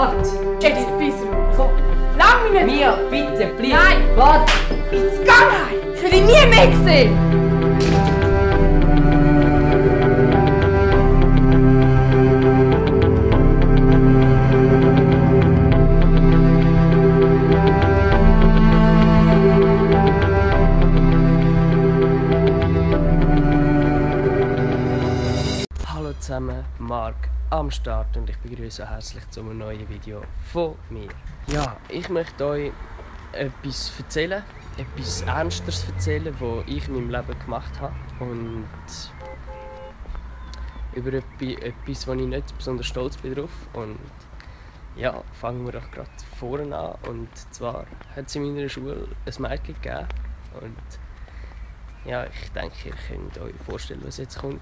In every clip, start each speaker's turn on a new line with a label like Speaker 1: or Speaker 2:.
Speaker 1: warte!
Speaker 2: Jetzt bist du. Komm. Lang mich nicht!
Speaker 1: Mia, bitte, bleib!
Speaker 2: Nein!
Speaker 1: Warte!
Speaker 2: Jetzt geh heim! Ich will dich nie mehr sehen!
Speaker 1: Hallo zusammen, Marc am Start und ich begrüße euch herzlich zu einem neuen Video von mir. Ja, ich möchte euch etwas erzählen, etwas Ernstes erzählen, was ich in meinem Leben gemacht habe und über etwas, wo ich nicht besonders stolz bin drauf. Und ja, fangen wir doch gerade vorne an. Und zwar hat es in meiner Schule ein Mädchen gegeben und ja, ich denke, ihr könnt euch vorstellen, was jetzt kommt.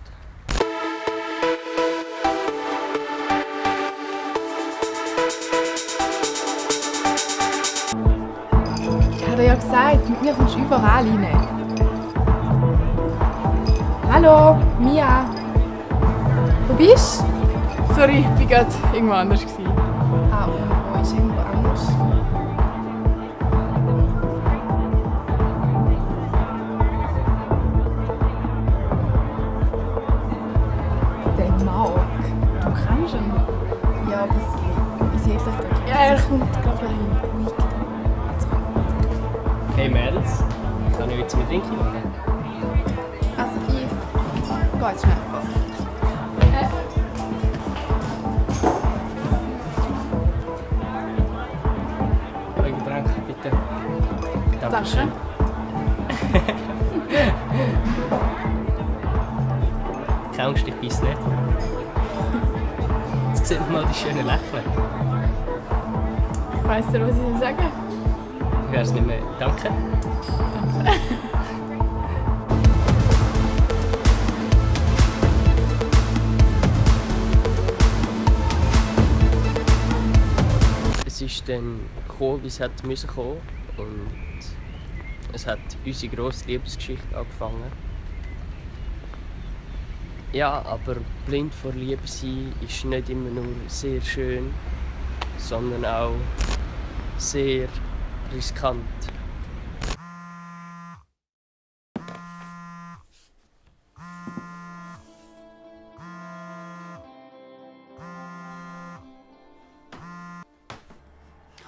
Speaker 2: Ich habe dir ja gesagt, mit mir kommst du überall rein. Hallo, Mia. Wo bist du?
Speaker 3: Sorry, ich war gerade irgendwo anders.
Speaker 2: Ah, und wo ist irgendwo anders? Der Marc.
Speaker 3: Du kannst ihn.
Speaker 2: Ja, ein bisschen. Wie sieht das denn?
Speaker 3: Ja, er
Speaker 2: kommt, glaube ich, ruhig.
Speaker 1: Hey Mädels, kann ich jetzt mit trinken?
Speaker 2: Also ich gehe jetzt schnell.
Speaker 1: Ein Getränk, bitte.
Speaker 3: Danke.
Speaker 1: Keine Angst, ich beiß nicht. Jetzt sieht man mal die schönen Lächeln.
Speaker 3: Weißt du, was ich sagen?
Speaker 1: Wie wär's mit mir? Danke. Es ist dann gekommen, wie es hätte müssen kommen, und es hat unsere grosse Liebesgeschichte angefangen. Ja, aber blind vor Liebe sein ist nicht immer nur sehr schön, sondern auch sehr riskant.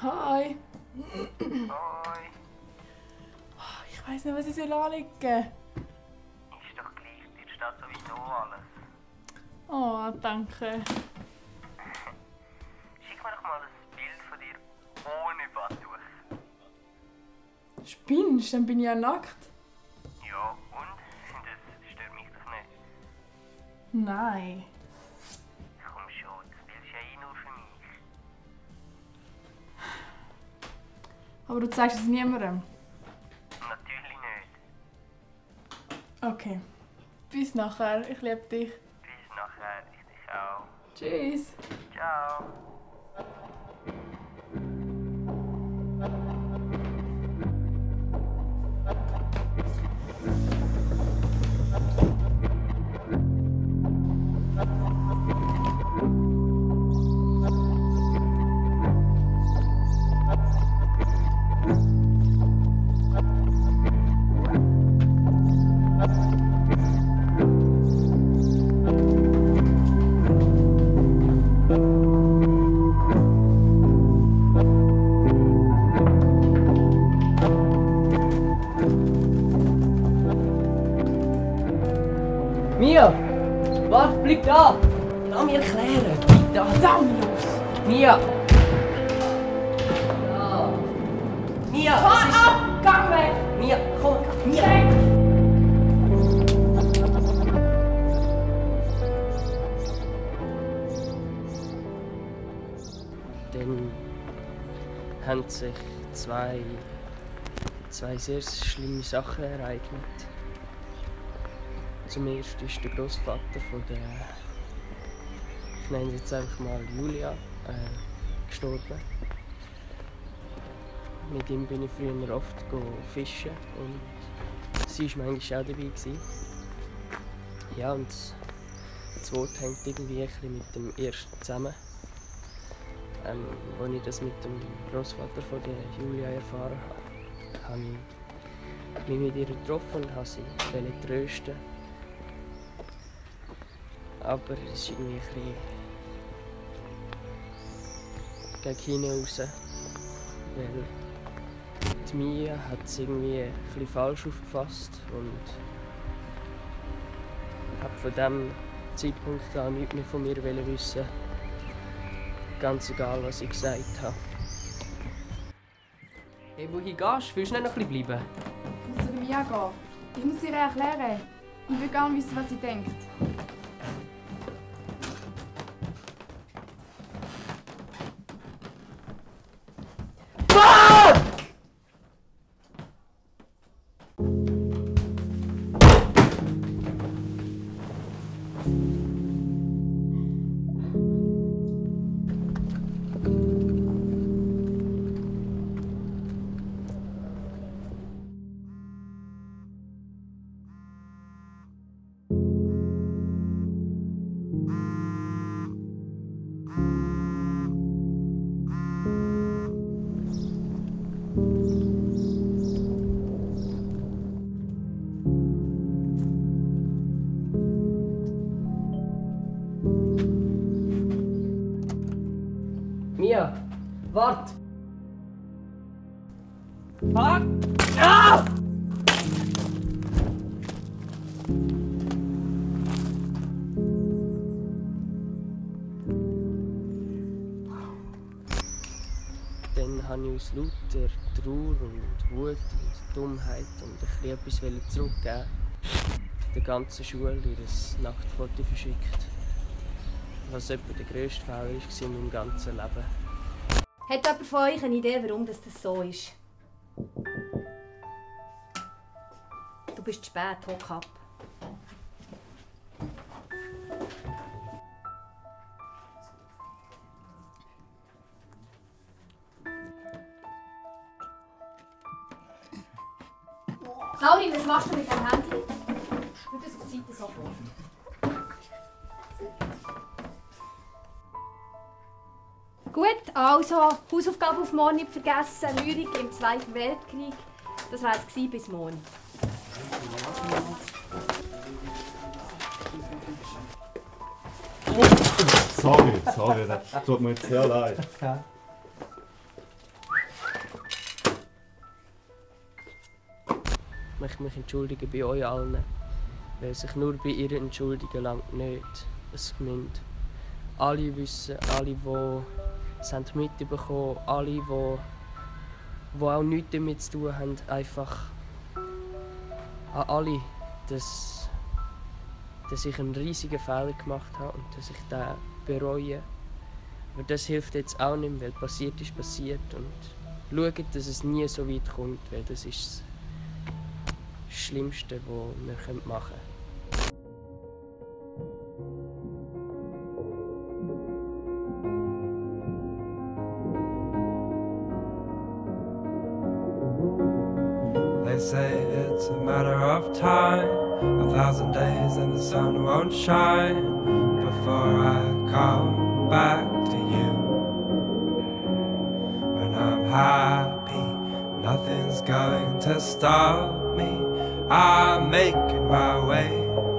Speaker 3: Hi.
Speaker 4: Hoi,
Speaker 3: Ich weiss nicht, was ich anlegen soll.
Speaker 4: ist doch gleich, dir steht sowieso alles.
Speaker 3: Oh, danke.
Speaker 4: Schick mir doch mal ein Bild von dir ohne Badtuch.
Speaker 3: Spinnst? Dann bin ich ja nackt.
Speaker 4: Ja, und? Das stört mich doch nicht.
Speaker 3: Nein.
Speaker 4: Komm schon, das Bild ist ja eh nur für mich.
Speaker 3: Aber du zeigst es niemandem.
Speaker 4: Natürlich nicht.
Speaker 3: Okay. Bis nachher. Ich liebe dich.
Speaker 4: Bis nachher, ich dich auch.
Speaker 3: Tschüss.
Speaker 4: Ciao.
Speaker 1: Mia! Warte, bleib da! Lass mich erklären! Bleib da!
Speaker 3: Sammlos.
Speaker 1: Mia! Ja. Mia!
Speaker 3: Fahr
Speaker 1: Was
Speaker 3: ab! Gang weg!
Speaker 1: ist... Mia, komm! Mia!
Speaker 3: Weg!
Speaker 1: Dann haben sich zwei sehr schlimme Sachen ereignet. Zum ersten ist der Großvater von der, ich nenne sie jetzt einfach mal Julia, gestorben. Mit ihm bin ich früher oft fischen und sie war manchmal auch dabei gewesen. Ja, und das Wort hängt irgendwie ein bisschen mit dem ersten zusammen. Als ich das mit dem Großvater von der Julia erfahren habe, habe ich mich mit ihr getroffen und habe sie trösten. Aber es ist irgendwie ein bisschen gegen hinten raus, weil die Mia hat es irgendwie ein bisschen falsch aufgefasst und hat von diesem Zeitpunkt an nichts mehr von mir wissen. Ganz egal, was ich gesagt habe. Hey, wohin gehst du? Willst du nicht noch ein bisschen bleiben?
Speaker 2: Ich muss zu Mia gehen. Ich muss ihr erklären. Ich will gerne wissen, was sie denkt.
Speaker 1: Mia, wart! Fuck! Ah! Dann habe ich aus lauter Trauer und Wut und Dummheit und ein bisschen etwas zurückgeben, der ganzen Schule ihr Nachtfoto verschickt. Was etwa der grösste Fehler war in meinem ganzen Leben.
Speaker 5: Hat jemand von euch eine Idee, warum das so ist? Du bist zu spät, hock ab. Lauri, was machst du mit dem Handy? Tu das auf die Seite sofort. Gut, also Hausaufgabe auf morgen nicht vergessen. Lyrik im Zweiten Weltkrieg. Das war es bis morgen.
Speaker 6: Sorry, das tut mir jetzt sehr leid.
Speaker 1: Ich möchte mich entschuldigen bei euch allen, weil sich nur bei ihr entschuldigen langt nicht. Es müssen alle wissen, alle, die es mitbekommen haben, alle, die auch nichts damit zu tun haben, einfach an alle, dass ich einen riesigen Fehler gemacht habe und dass ich den bereue. Aber das hilft jetzt auch nicht mehr, weil passiert ist passiert. Und schaut, dass es nie so weit kommt, weil das ist das Schlimmste, was wir machen können.
Speaker 7: They say it's a matter of time, 1,000 days and the sun won't shine before I come back to you. When I'm happy, nothing's going to stop me. I'm making my way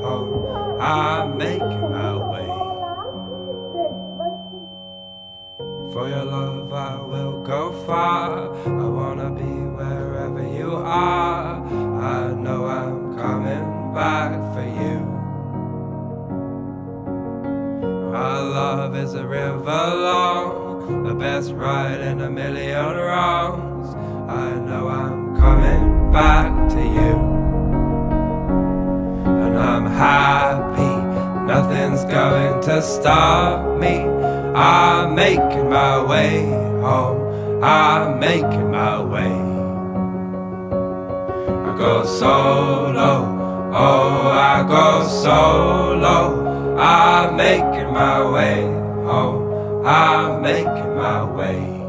Speaker 7: home, I'm making my way. For your love I will go far, I wanna be wherever you are. I know I'm coming back for you. Our love is a river long, the best ride in a million wrongs. I know I'm coming back to you. And I'm happy, nothing's going to stop me. I'm making my way home, I'm making my way. I go solo, oh I go solo. I'm making my way home, I'm making my way.